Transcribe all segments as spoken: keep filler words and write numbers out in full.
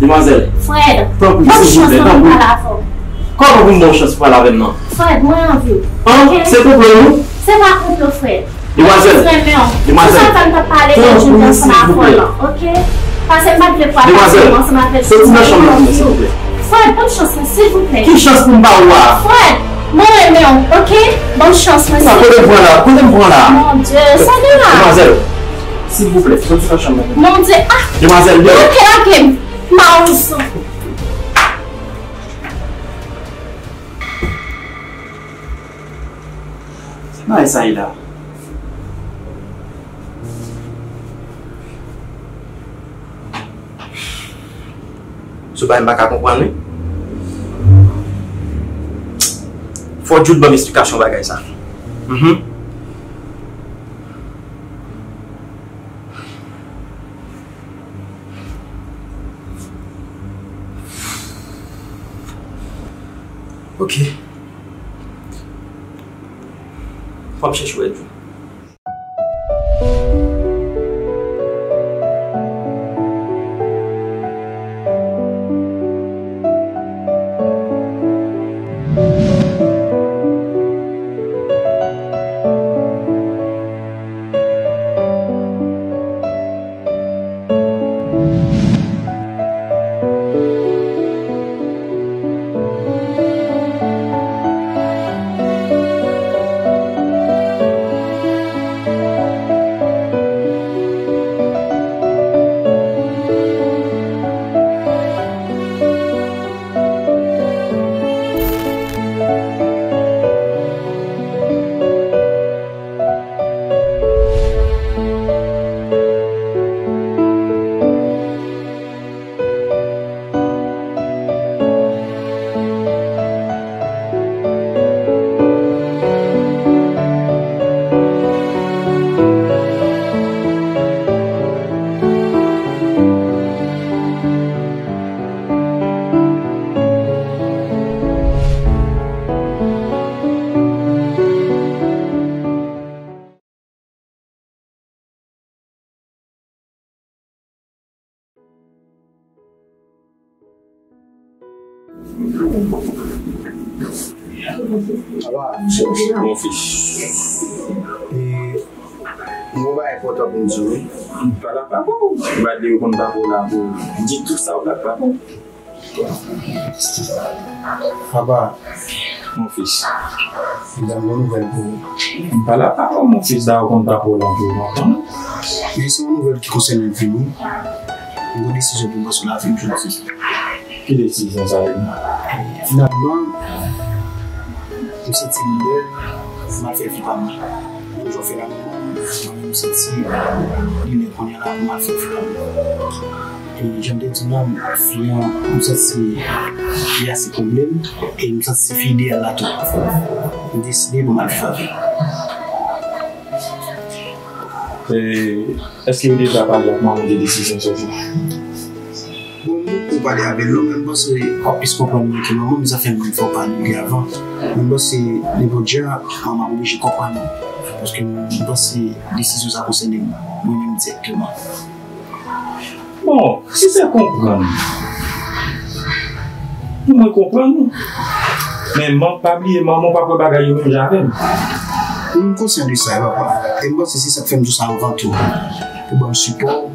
Demwazèl. Fred, tanpri, ban m chans mwen pou m pale avè w. Kòman pou m ba w chans pou pale avè m nan? Fred, mwen anvi w. An? Ok? Se konplo nou? Se pa konplo, Fred. Demwazèl. Mwen jis renmen w. Demwazèl. Se sa fè m t ap pale lòt jou ansanm avè w lan, ok? Pase m pa t vle pou w ap pase ansanm avè l. Demwazèl, soti nan chanm nan pou mwen, silvouplè. Fred, ban m chans mwen, silvouplè. Ki chans pou m ba ou a? Fred, mwen renmen w, ok? Ban m chans mwen, silvouplè. Kote m pran la? Kote m pran la? Mon Dieu, sa gen la? Demwazèl, silvouplè, soti nan chanm nan. Mon Dieu, ah! Demwazèl, lage m. Mawozo. Sa bagay sa ye la? Se bagay m pa ka konprann, wi. Fò Jude ban m esplikasyon bagay sa. Mhm. Ok. Fò m chèche wè Jude. Papa, mon fils. E, m gon bagay enpòtan pou m di w, wi. M pa la pa bon. M pa t vle reponn papa w la pou di tout sa w la pa bon. Papa. Mon fils. M gen yon nouvèl pou ou. M pa la pa bon, mon fils, da ou konn pa pou la pou lontan. Men se yon nouvèl ki konsène vi m, wi. M gen desizyon pou m pran sou lavi m jodi. Ki desizyon sa ye? Finalman, m santi m lè m al fè vi pa m. Menm jan w fè la manman m, mwen menm m santi li lè kounye a la pou m al fè vi pa m. E jan m te di w la, fi an, m santi li ase konble m, e m santi se fi ideyal la tou. M deside pou m al fè avè l. E, èske ou deja pale ak manman w de desizyon sa? Bon, m poko pale avè l non, men m panse w ap plis konprann mwen ke manman m, sa fè m di fò w pale li avan. Men m panse nenpòt jan, manman ap oblije konprann ou. Paske m panse desizyon sa konsène mwen menm dirèkteman. Bon, si se konprann, pou mwen konprann ou. Men man, pa bliye, manman w p ap wè bagay yo menm jan avè m. M konsyan de sa, papa. E m panse se sa k fè m di w sa anvan tou. Pou ban m sipò w.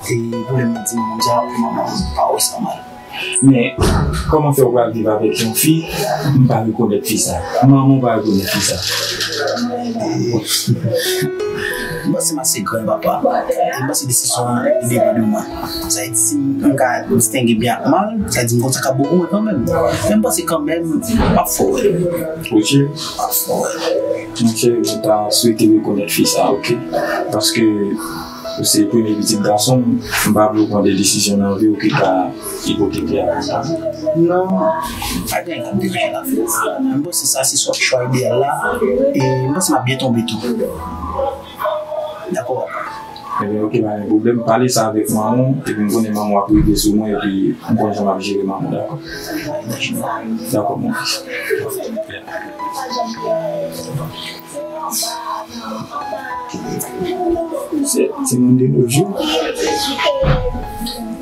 E pou lè m di manman m sa, pou manman m pa wè sa mal. Men, kòman fè w pral viv avèk yon fi, m pa rekonèt fi sa? Manman w pa rekonèt fi sa? E, m panse m ase gran, papa. E m panse desizyon an li depann de mwen. Sa vle di, si m ka distenge byen ak mal, sa vle di m konn sa k ap bon pou mwen kanmenm. Men m panse kanmenm, m ap fè w wè. Ok. M ap fè w wè. Monchè, mwen ta swete rekonèt fi sa, ok? Paske ou se premye pitit gason m, m pa vle w pran de desizyon nan vi w ki ka ipoteke avenir. Non, pa gen anyen k ap deranje la. M panse sa se chwa ideyal la, e m panse m ap byen tonbe tou. Dakò, papa. Ebyen, ok, pa gen pwoblèm. Pale sa avèk manman w, epi m konnen manman w ap rive sou mwen, epi m konn jan m ap jere manman w, dakò? Dakò, mon fils. Se timoun de nos jours.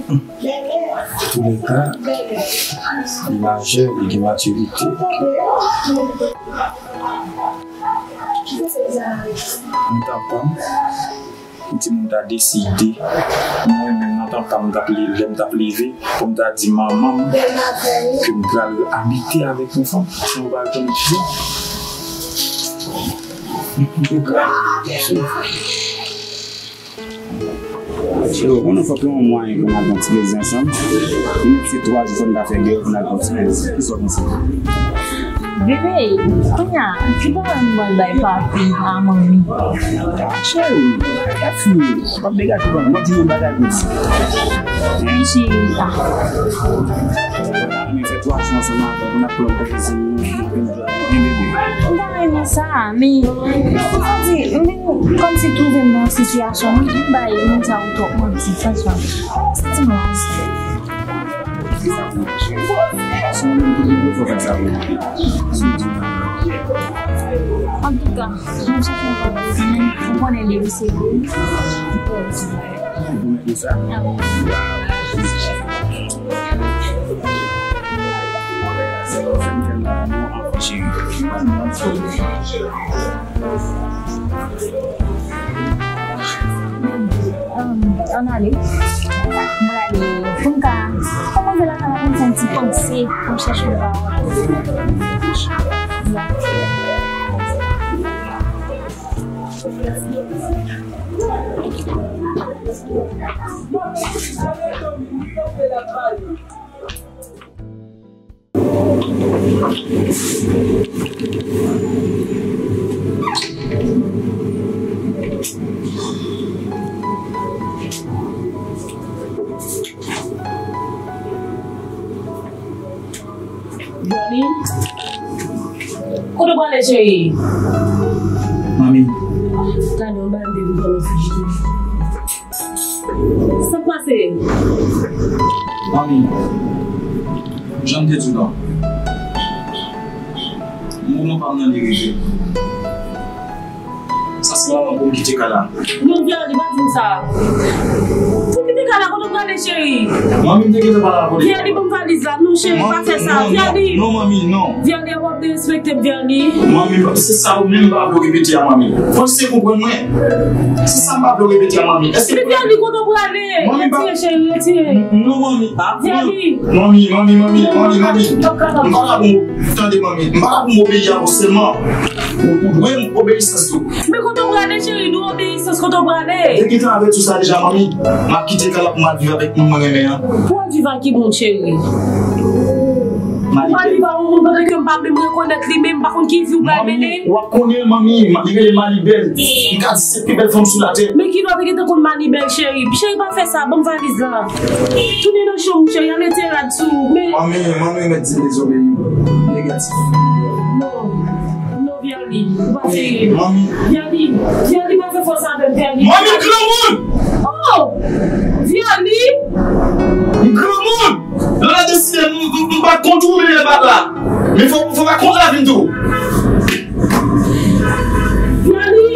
Hmm. Toulèka, li majè, li gen matirite. Nan tan pa m, pou timoun ta deside, mwen menm nan tan pa m, m t ap le-, lè m t ap leve, pou m ta di manman m ke m pral abite avèk yon fanm, san yo pa rekonèt li. Cheri, ou konnen fòk yon mwayen pou n al pran ti plezi ansanm. Li mèt se twa jou fò n ta fè dèyè pou n al pran ti plezi. Kisa w panse? Bebe, kounye a, ki bagay m pral bay papi a manmi? Cheri, gad fi, w ap degaje kò w, m ap di yon bagay pou di. Wi, cheri, a. Ou ta renmen fè twa jou ansanm avè m, pou n ap pran plezi nou, pou n ap enjoy, wi, bebe. M ta renmen sa, men, sa di, men, kòmsi twouve m nan sitiyasyon, m bay moun sa yo twòp manti, franchman. Sa di m la. Antouka, m ap chache yon bagay pou mwen. Ou konnen li se gwo. Ou pwomèt nou sa? A wi. Fè m tèlman lanmou anpil, cheri. Ann ale. Mwen ale pou m ka kòmanse lakay la pou m fè yon ti panse, pou m chèche yon pawòl. Johnny, kote w prale, cheri? Manmi. Gade yon bagay m te vin fè nan figi. Sa k pase? Manmi, jan m te di w lan, moman pa m nan li rive. Sa se moman pou m kite kay la. Non, Vialy, pa di m sa. Pou kite kay la, kote w prale, cheri? Manmi, m te gentan pale avè w. Vialy, ban m valiz la. Non, cheri, pa fè sa. Non, non, Vialy. Non, manmi, non. Vialy, w ap derespekte m, Vialy. Manmi, se sa ou menm m pa vle w repete a, manmi. Fò w se konprann mwen. Se sa m pa vle w repete a, manmi. Èske... Men Vialy, kote w prale? Manmi, pa... Retire, cheri, retire. Non, manmi. Vialy. Manmi, manmi, manmi, manmi, manmi. M pa ka pou m... Tande, manmi. M pa ka pou m obeyi a ou sèlman. Ou, ou dwe m obeyisans tou. Men kote w prale, cheri? Nou obeyisans, kote w prale? M te gentan avèti w sa deja, manmi. M ap kite kay la pou m al viv avèk moun mwen renmen an. Pou w al viv ak ki moun, cheri? Ou pral viv ak yon moun pandan ke m pa menm rekonèt li menm, m pa konn ki vi w pral mennen. Manmi, w ap konnen l, manmi, li rele Malibèl. M ka di se pi bèl fanm sou latè. Men kilè w te gentan konn Malibèl, cheri? Cheri, pa fè sa, ban m valiz la. Tounen nan chanm ou, cheri, al retire rad sou ou. Men... Manmi, manmi, mèt di dezobeyi. Negatif. Non. Non, Vialy, ou pa serye. Manmi. Vialy, Vialy, pa fè fòs avè m, Vialy. Manmi, m granmoun! Oh! Vialy! M granmoun! Lè w deside m, m, m pa kontwole bat la. Men fò, fò pa kont lavi m tou. Vialy!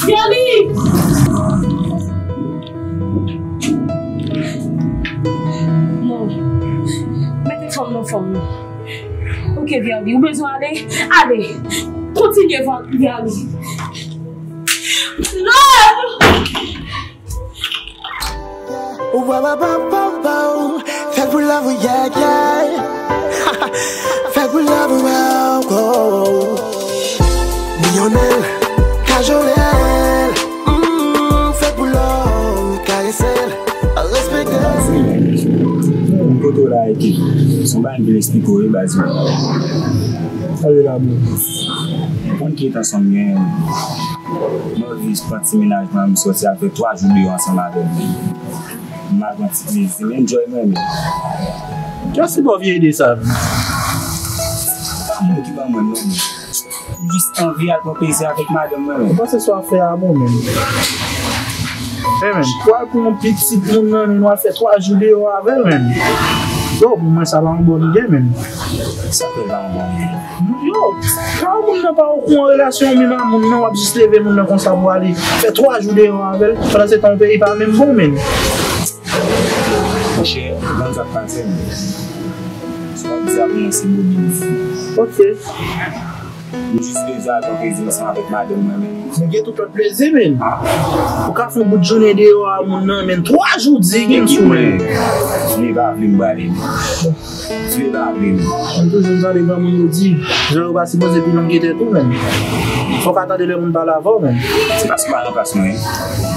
Vialy! Non. Mete fanm nan fanm nan. Ok, Vialy, ou bezwen ale? Ale. Kontinye, Vialy. Non! Ou pa, pa, pa, pa, pa, ou. Fè l pou love ou, yeah, yeah. Fè l pou love ou, wow, wow. Milyonè, kajolè, mm, fè l pou love ou, karese l, respekte l. Kote w la, ekip? Se yon bagay m vin eksplike w, wi, baz. Sa vle la, bro? Konn ki entansyon m genyen. Mwen vin pran ti mennaj mwen, m sòti al fè twa jou deyò ansanm avè l. M al pran ti plezi m, enjoy mwen menm. Kiyès ki ba w vye ide sa? Pa moun ki ban mwen l non. M jis anvi al pran plezi avèk madanm mwen menm. Ou panse sa w ap fè a bon menm? Hey, menm, pou al pran yon pitit moun nan, nou al fè twa jou deyò avè l menm. Yo, pou mwen, sa pa yon bon ide menm. Sa fè pa yon bon ide. Yo, pa moun nan pa okouran relasyon w menm a moun nan, w ap jis leve moun nan konsa pou ale fè twa jou deyò avè l, pandan se tan yon peyi pa menm bon menm. Monchè, bon, Sa k pase, men. Sa w ap di a pou mwen se moun li. Ok. M jis bezwen al pran plezi ansanm avèk madanm mwen, men. Men gen tout lòt plezi, men. Ou ka fè yon bout jounen deyò a moun nan, men twa jou di gen sou men. Li pa vle m prale, men. Li pa vle m. M toujou tande granmoun yo di, jan yo pa sipoze pi long ke tèt ou, men. Fò w ka tande lè moun pale avè w, men. Se paske w pa nan plas mwen.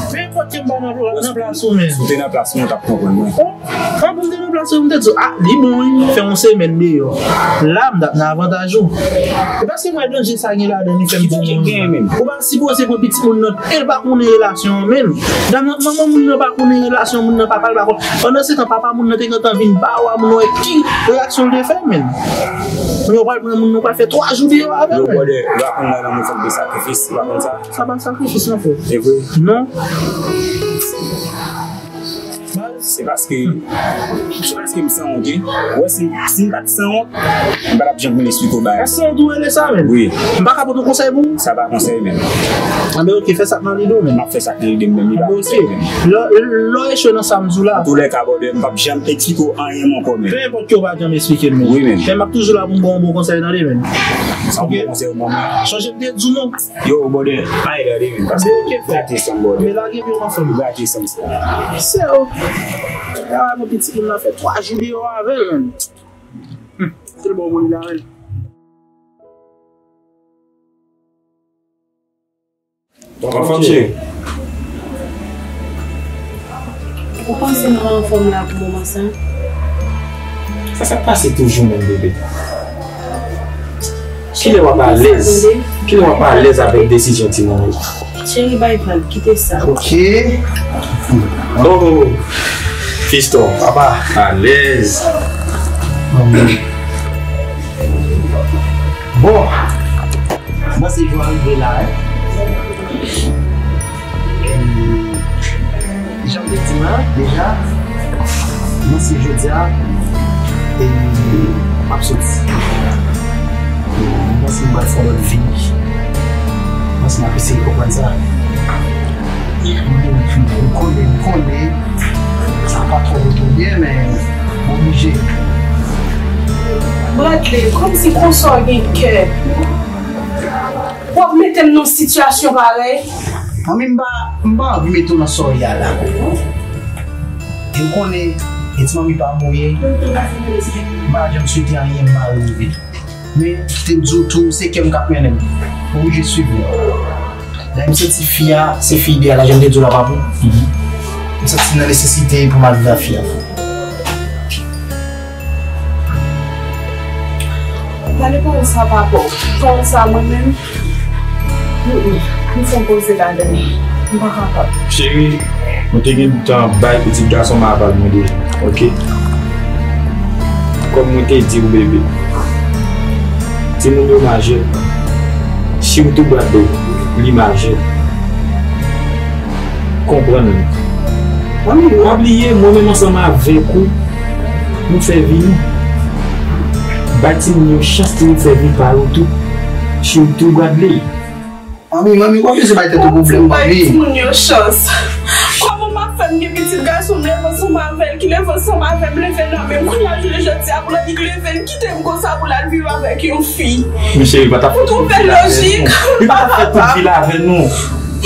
Pe enpòt ke m pa nan pla-, nan plas ou, men. Si w te nan plas mwen, w t ap konprann mwen. Kanpe m te nan plas ou, m te di w, ah, li bon, wi, fè yon semèn deyò. La, m t ap nan avantaj ou. E paske m wè danje sa gen ladan li fè m di w. Ou pa sipoze pran pitit moun nan, e l pa konnen relasyon an menm. Manman moun nan pa konnen relasyon moun nan, papa l pa konnen. Pandan se tan, papa moun nan te gentan vin ba w a, moun nan wè ki reyaksyon l te fè menm. Kounye a w pral pran moun nan, w pral fè twa jou deyò avè l menm. Yo, brother, w pa konn nan lanmou fòk gen sakrifis, ou pa konn sa? Sa pa sakrifis, non, frè. E vre? Non. Se paske, se paske m sanwont, wi. Ou wè, si, si m pa t sanwont, m pa t ap janm vin esplike w bagay. Sanwont ou rele sa, menm? Wi. M pa ka pote yon konsèy pou ou? Sa pa konsèy, menm. Anben, ok, fè sa k nan lide w, menm. M ap fè sa k nan lide m, menm, li pa konsèy, menm. Lè, lè w echwe nan sa m di w la. Antoulèka, brother, m p ap janm esplike w anyen m ankò, menm. Pe enpòt ke w pa janm esplike m, menm. Wi, menm. Men m ap toujou la pou m ba w yon bon konsèy, tande, menm. Sa yon bon konsèy ou ban mwen? Chonje m te di w non. Yo, brother, pa ede li, men, paske gate sanm, brother. Men lage pye w ansanm. Gate sanm sa. Se yo. Ya, mwen pitit moun nan fè twa jou deyò avè l, menm. Hmm, se l bon moun la, menm. Bon, fanm cheri. Ou panse m anfòm la pou moman sa? Sa, sa k pase toujou menm, bebe? Kilè w ap alèz? Kilè w ap alèz avèk desizyon timoun yo? Cheri, bay vag, kite sa. Ok. Oh, fiston, papa, alèz. Bon, mwen se Joan Vela, hein. Jan m te di w la, deja, mwen se jodi a, e m ap soti. Mwen se m pral fè lòt vi. Mwen se m ap eseye konprann sa. M konnen, m konnen, m konnen, sa pa twò retonnen, men m oblije. Bradley, kòmsi konsa w gen kè? W ap mete m nan sitiyasyon parèy? Manmi, m pa, m pa anvi mete w nan sa w ye a la. E w konnen, e ti manmi pa mouri, m pa janm swete anyen mal rive. Men, kite m di w tou, se kè m k ap mennen m. M oblije swiv li. Dayè, m santi fi a, se fi ideyal la, jan m te di w la, pa pou. M santi m nan nesesite pou m al viv ak fi a. Pale pawòl sa pa bon. Pawòl sa mwen menm, mm, mm, m fè yon poze ladan l. M pa kapab. Cheri, mwen te gen tan bay pitit gason m aval mwen deja, ok? Kòm mwen te di w, bebe, timoun yo majè. Sitou Bradley, li majè. Konprann li. Manmi, pa bliye, mwen menm ansanm avèk ou, nou fè vi nou. Bay timoun yo chans pou yo fè vi pa yo tou. Sitou Bradley. Manmi, manmi, w ap bezwen bay tèt ou pwoblèm, manmi. Bay timoun yo chans. Kòman m ap fè m gen pitit gason m leve ansanm avè l, ki leve ansanm avè m, leve nan men m, kounye a jounen jodi a, pou l annik leve l, kite m konsa pou l al viv avèk yon fi? Men cheri, li pa t ap fè tout vi l avè nou. Li pa t ap fè tout vi l avè nou.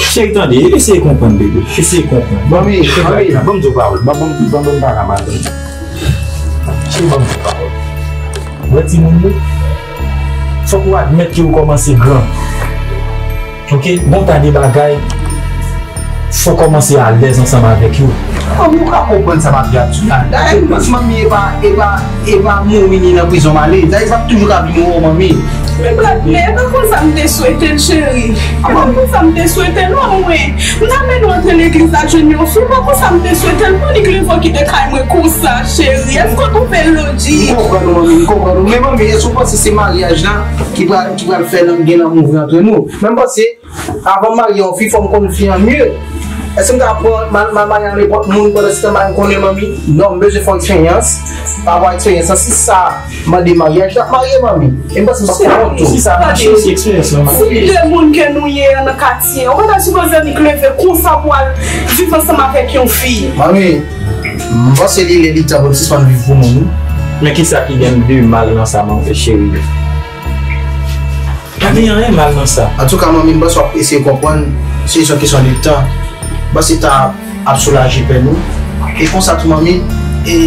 Cheri, tande, eseye konprann, bebe. Eseye konprann. Manmi, manmi, ban m di w pawòl. Ban, ban, ban, ban m pale a madanm. Cheri, ban m di w pawòl. Ou wè timoun yo, fòk ou admèt ke ou kòmanse gran. Ok, gon ta de bagay, fò w kòmanse alèz ansanm avèk yo. Manmi, ou ka konprann sa m ap di a tou la. Dayè, m panse manmi e pa, e pa, e pa mouri ni nan prizon m ale. Dayè, sa ap toujou ka vin wè w, manmi. Men Bradley, e pa konsa m te swete l, cheri. E pa konsa m te swete l, non, mwen. M ta mennen w antre legliz la jwenn yon fi, e pa konsa m te swete l. Pou li k leve w kite kay mwen konsa, cheri. Èske w twouve l lojik? M konprann ou, manmi, m konprann ou. Men, manmi, èske w panse se maryaj la ki pral, ki pral fè lanm, gen lanmou vre antre nou? Men m panse, avan m marye yon fi, fò m konn fi an mye. Èske m ka pran, m al, m al marye ak nenpòt moun pandan se tan m pa menm konnen manmi? Non, m bezwen fè yon eksperyans. Pa rapò a eksperyans lan, si sa mande maryaj, n ap marye, manmi. E m panse m p ap fè wont tou. Si sa mache, se eksperyans lan, manmi. Si de moun ke nou ye an nan katye, ou pa ta sipoze annik leve konsa pou al viv ansanm avèk yon fi. Manmi, M panse li lè li tan pou l sispann viv pou moun, wi. Men kisa ki gen de mal nan sa, manmi cheri? Pa gen anyen mal nan sa. Antouka, manmi, m panse w ap eseye konprann, se yon kesyon de tan. M panse tan ap soulaje pèn ou. E konsa tou, manmi, e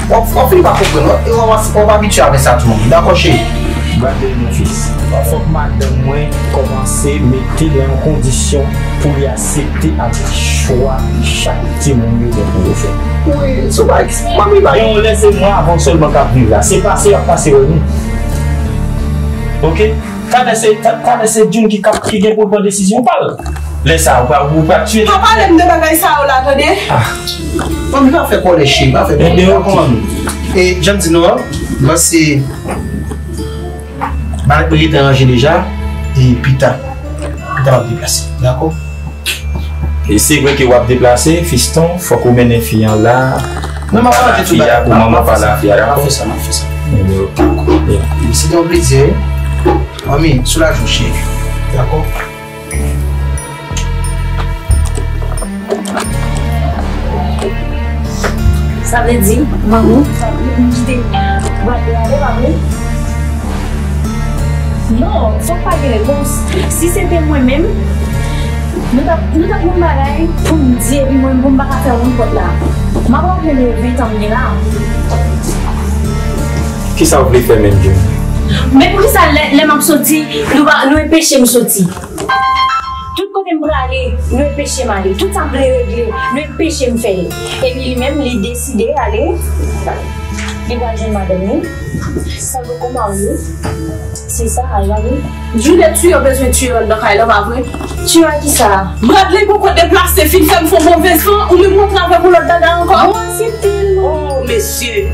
w ap, w ap fini pa konprann, w ap, w ap, w ap abitye avèk sa tou, manmi. Dakò, cheri? Gade, mon fils, fòk madanm mwen kòmanse mete l nan yon kondisyon pou li aksepte ak chwa chak timoun yo gen pou yo fè. Wi, sou pa, manmi pa. Gen yon lè se mwen avè w sèlman k ap viv la. Se pase y ap pase wè nou. Oke? Talè se, ta-, talè se June ki k ap, ki gen pou l pran desizyon pa l. Lè sa a, ou pa, ou pa tiye. Pa pale m de bagay sa yo la, tande? Ah. Manmi, pa fè kòlè, cheri, pa fè kòlè. Ebyen, oke. E, jan m di nou an, mwen se bagay mwen rete ranje deja, e pita, pita m ap deplase, dakò? E se vre ke w ap deplase, fiston, fòk ou mennen fi an la. Non, m ap pale tout bagay. Pou manman pale a fi a, dakò? M ap fè sa, m ap fè sa. Ebyen, oke. Dakò. Se te yon plezi, wi. Manmi, soulaje w, cheri. Dakò? Sa vle di, manmi, sa vle di m kite Bradley ale, pa vre? Non, fòk pa gen repons. Si se te mwen menm, nou t ap, nou t ap yon bagay pou m di, epi mwen menm pou m pa ka fè yon pòt la. M ap raple nou ven tan m gen la. Kisa w vle fè menm, June? Men poukisa lè, lè m ap soti, nou pa, nou enpeche m soti? Tout kote m prale, nou enpeche m ale. Tout sa m vle regle, nou enpeche m fè l. Epi li menm, li deside ale. Li pral jwenn madanm li. Sa poko marye. Se sa, al gade. June, tiyo bezwen tiyo anndan kay la, pa vre? Tiyo a kisa? Bradley poko deplase, fin fè m fè yon move san, ou menm rantre avèk yon lòt bagay ankò? Mwen aksepte l. Oh, mesye.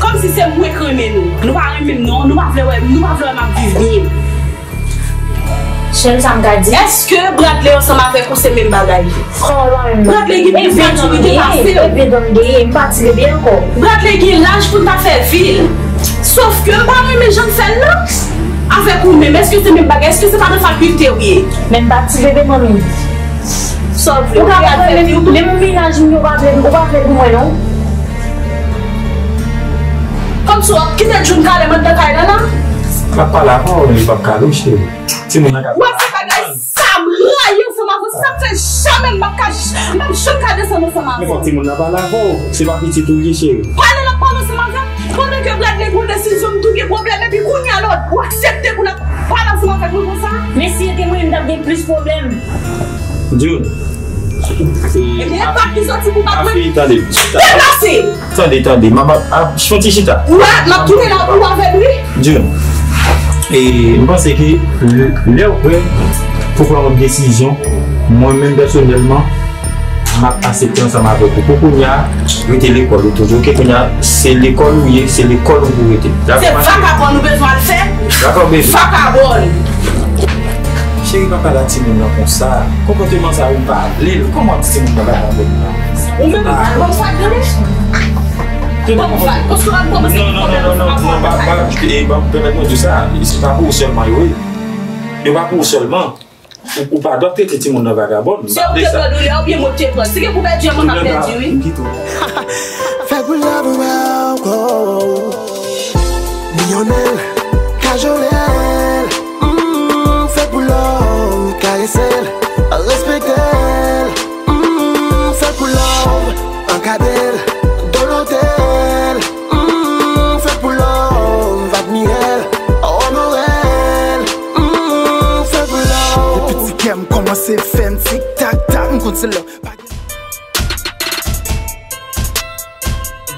Kòmsi se mwen k renmen nou. Nou pa renmen m, non. Nou pa vle wè m, nou pa vle wè m ap viv byen. Sèl sa m ka di. Èske Bradley ansanm avèk ou se menm bagay? Kòman pa menm bagay? Bradley gen plis matirite pase w. Bebe m dèyè, m pa ti bebe ankò. Bradley gen laj pou l ta fè vi l. Sòf ke m pa renmen jan l fè l la. Avèk ou menm, èske se menm bagay? Èske se pa nan fakilte w ye? Men m pa ti bebe, manmi. Sa w vle? Ou ka pa vle, menm mennaj m yo pa vle, ou pa vle pou mwen, non. Kòmsi w ap kite June kale m anndan kay la, la? M ap pale avè w, li p ap kale w, cheri. Timoun nan ka. Wè, se bagay sa m rayi ansanm avè w. Se sa k fè jamè m p ap ka, m p ap janm ka desann ansanm avè w. Men fòk timoun nan pale avè w. Se pa pitit ou ye, cheri. Pale l ap pale ansanm avè m. Pandan ke Bradley pran desizyon, m tou gen pwoblèm, epi kounye a la, w aksepte pou l ap pale ansanm avèk mwen konsa? Men si se te mwen, m t ap gen plis pwoblèm. June. Ebyen, e pa ki soti pou bat mwen. Afi, tande. Deplase! Tande, tande. M ap, ap, fon ti chita. Ou wè, m ap tounen la pou avè l, wi. June. E m panse ke lè, lè w prè pou pran yon desizyon, mwen menm pèsonèlman, m ap aksepte ansanm avèk ou. Pou kounye a, rete lekòl ou toujou. Oke, kounye a, se lekòl ou ye, se lekòl ou pou rete. Se vakabòn ou bezwen al fè? Dakò, bebe. Vakabòn! Cheri, pa pale a timoun nan konsa. Konpòteman sa a, ou pa vle l. Kòman w ap di timoun nan vakabòn nan? Ou menm, ou pa konn sa k rele? Ou pa konn sa, paske w ap kòmanse. Non, non, non, non, non, non, pa, pa, e, ban m pèmèt mwen di sa, se pa pou ou sèlman yo ye. Yo pa pou ou sèlman. Ou, ou pa dwat trete timoun nan vagabòn. Se ou ki te pran doulè a oubyen mwen ki te pran l? Si gen pou pèdi a, mwen k ap pèdi, wi. Fè pou love ou, oh, oh. Milyonè, kajole l, mm, fè pou love, karese l, respekte l, mm, fè pou love, ankadre l, dolote l. Mm, fè pou love, admire l, onore l. Mm, fè pou love. Depi ti kè m kòmanse fè m tik tak tak, m konn se lè pa gen.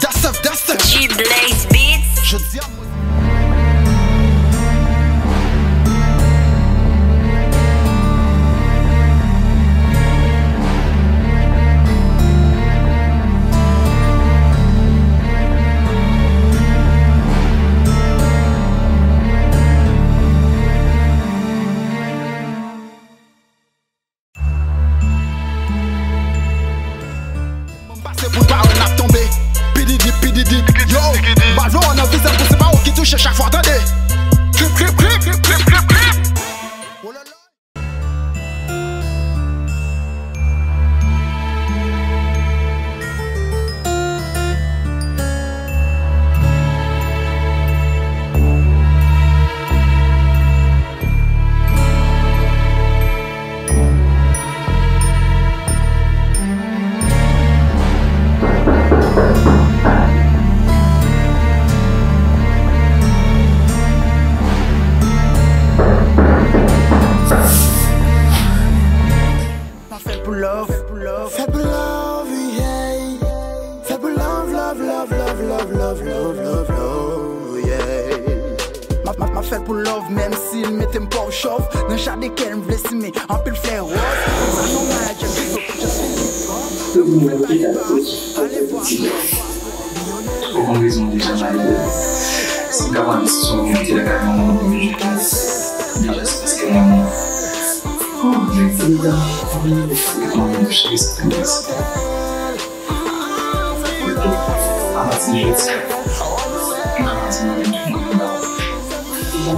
That's up, that's up. G Blaze Beats. Jodi a, mwen Pase pou pa wè n ap tonbe. Pididi, pididi, yo. Balon an nan vizaj pou se pa ou ki touche chak fwa, tande. Krip, krip, krip. Oh la la. Fèt pou love, menm si l mete m pòv chòv. Nan jaden kè m vle simen anpil flè wòz. Sa nòmal, just give up, just feel it. Tout moun ki ta ale vwa. Ou konn rezon deja, Marie. Si m ta pran desizyon pou m kite lakay manman m, men je pense. Deja, se paske manman. Oh, men se deja. Manman m cheri, se te mèsi. Apati de jodi a, m ka pati nan men tout moun ki ba ou.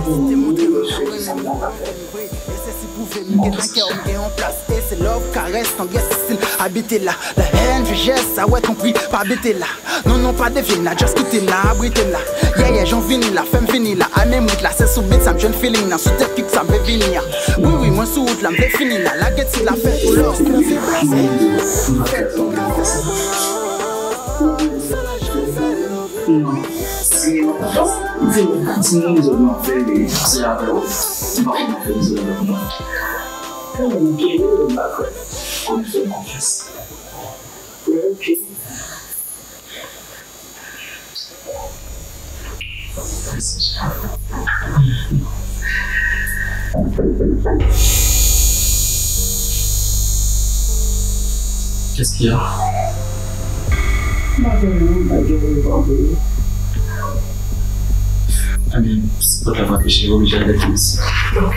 Te montre mwen sa mwen pa fè. E se si pwouve m gen nan kè w, m gen yon plas. E se love, karès, tandyès, stil abite la. La haine, vye jès, sa w ap konpri, pa abite la. Non, non, pa devye m la, just kite m la, abrite m la. Yeah, yeah, jan w vini la, fè m vini la. Ay, menm rit la, se sou beat sa m jwenn feeling nan. Sou tèt kik sa m vle vini a. Wi, wi, mwen sou wout la, m vle fini la. Lage tit la, fè pou lòs. Di m, di m, di m, m ap fè, se avè w. M pa konn fè, se avè w. Kòman m gen, m pa kwè. Kòman fè konfyans. Ok. Qu'est-ce qu'il y a? Mwen pa gen, mwen pa gen, mwen pa gen. Ebyen, si pòt la pa peche, oblije al leve isit. Ok.